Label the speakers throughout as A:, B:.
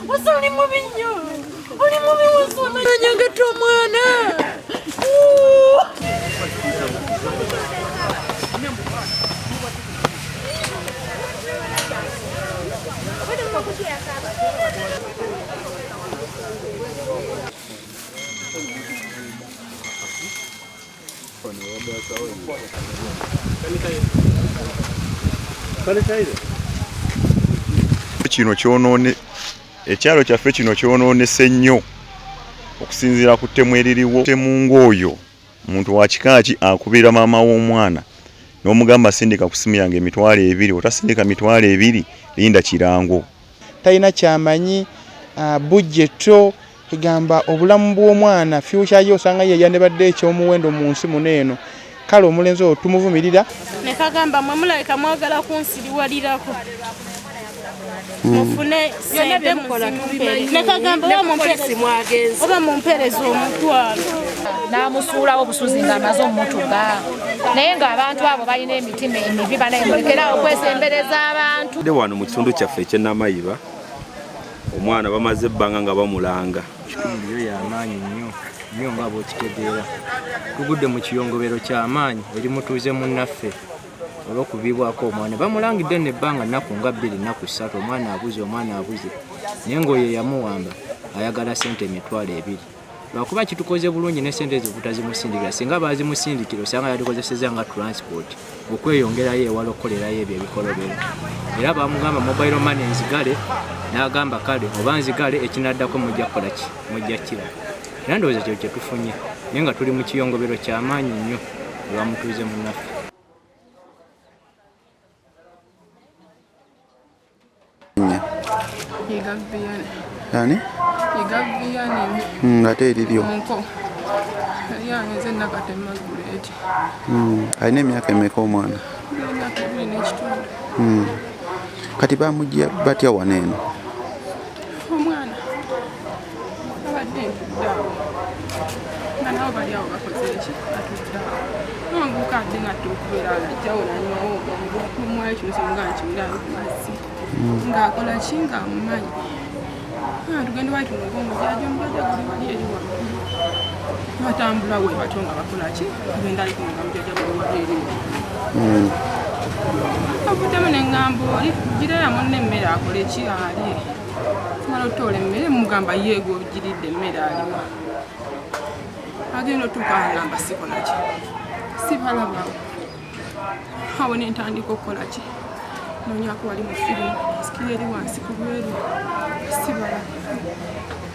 A: Wasa oli mubi nnyo, oli mubi wasa, omanyangata omwana.
B: Kino kyonoone ekyalo kyaffe, kino kyonoonese nnyo okusinziira ku ttemu eririwo. Ttemu ng'oyo muntu wa kika ki akubira maama w'omwana n'omugamba, "Sindika ku simu yange 20,000, otasindika 20,000, linda kirango"?
C: Talina kyamanyi bujjeto egamba obulamu bw'omwana, future ye, osanga ye yandibadde ekyomuwendo mu nsi muno eno. Kale omulenzi oyo tumuvumirira.
A: Ne kagamba, "Mwe mulabika mwagala kunsiriwalirako mufune sente muzimumpeere." Ne kagamba, "Oba mumpeereza 50."
D: N'amusuulawo obusuzi ng'amaze omutuga, naye ng'abantu abo balina emitima emibi. Banaye, mulekerawo okwesembereza abantu.
E: De wano mu kitundu kyaffe eky'e Namayiba, omwana bamaze ebbanga nga bamulanga.
F: Kitundu yo y'amaanyi nnyo nnyo, nga bw'okitegeera. Tugudde mu kiyongobero ky'amaanyi eri mutuuze munnaffe olw'okuviibwako omwana. Bamulangidde nno ebbanga nnaku nga 2, nnaku 3, omwana abuze, omwana abuze, naye ng'oyo yamuwamba ayagala ssente 20,000. Lwakuba kitukoze bulungi ne ssente ezo butazimusindikira. Singa bazimusindikira, osanga yalikozeseza nga transport okweyongerayo ewala okukolerayo ebyo ebikolobero. Era bamugamba, "Mobile money nzigale," n'agamba, "Kale oba nzigale, ekinaddako mujja kukola ki? Mujja kiraba." Era ndowooza kyo kyetufunye, naye nga tuli mu kiyongobero kyamaanyi nnyo olwamutuuze munnaffe.
G: Yiga Vianney.
H: Ani?
G: Yiga Vianney.
H: Ate eriryo?
G: Muko. Yange nze Nakate Margaret.
H: Alina emyaka emeka omwana?
G: Emyaka 2 n'ekitundu.
H: Kati bamugya batya wano eno?
G: Omwana abadde ntudde awo nga nabo bali awo bakoze eki, batudde awo, n'omuvubuka adde nga atte okubeera awo, najjawo nanywawo omwayo kino nga nkiwira ku mazzi ng'akola ki ng'amumanyi. Ah, tugende wali tunoga omujaja, omujaja guli wali eri waggulu. Batambula we batyo nga bakola ki, tugenda ali kunoga mujaja guli wali eri waggulu. Avuddemu neŋŋamba, "Oli gira munne emmere akole ki, alye." Mala otoola emmere, mugamba, "Yeego ogiridde emmere, aliwa?" Agenda otuuka ngamba, "Sikola ki, sibalabawo." Awo nentandika okukola ki, noonyako wali mu firimu sikiri eri wansi ku lweru, sibalaba.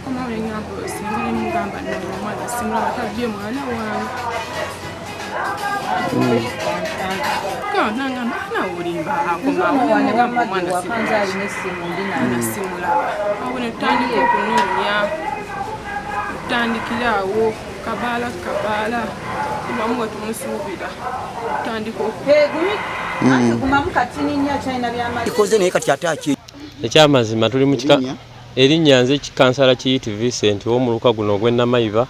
G: Komawo neŋŋamba oyo singa nemugamba, "Nno omwana simulaba, tabye mwana wange." Nangamba, "Nawe olimba." Akomawo nemugamba, "Omwana simulaba, simulaba." Awo netutandika okunoonya, tutandikira awo kabaala kabaala wamu we tumusuubira, tutandika oku
I: Ikoze naye kati ate aki
J: Ekyamazima tuli mu kika. Erinnya nze Kikansala Kiyiti Vincent ow'omuluka guno ogw'e Namayiba.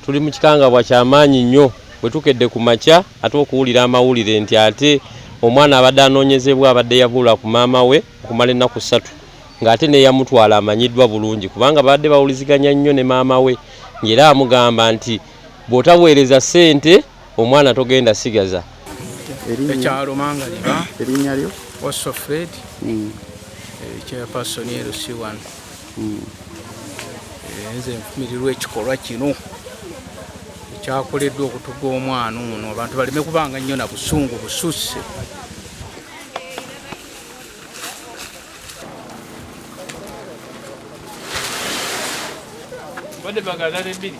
J: Tuli mu kikangabwa kyamaanyi nnyo bwe tukedde ku makya ate okuwulira amawulire nti ate omwana abadde anoonyezebwa abadde yabula ku maama we okumala ennaku 3, ng'ate neyamutwala amanyiddwa bulungi, kubanga babadde bawuliziganya nnyo ne maama we, ng'era amugamba nti bw'otaweereza ssente omwana togenda sigaza.
K: Ekyalo Mangaliba.
H: Erinnya lyo?
K: Osso Fred, chairperson LC1. Nze nfumirirwa ekikolwa kino ekyakoleddwa okutuga omwana ono. Abantu baleme kubanga nnyo na busungu bususse. Badde bagala 2.